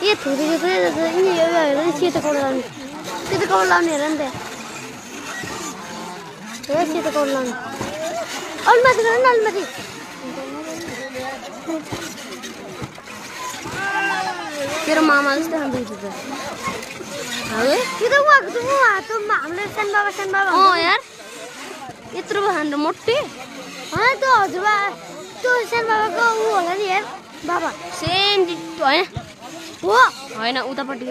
ये थोड़ी ये सीट कोलानी रहते ये सीट कोलानी अलमती तेरा मामा से हम भी थे अरे किधर हुआ तो मामले सन बाबा ओ यार इतना बहन मोटी हाँ तो अजवा तो सन बाबा को वो होला नि यार बाबा सेम तो है वो है ना उतापट्टि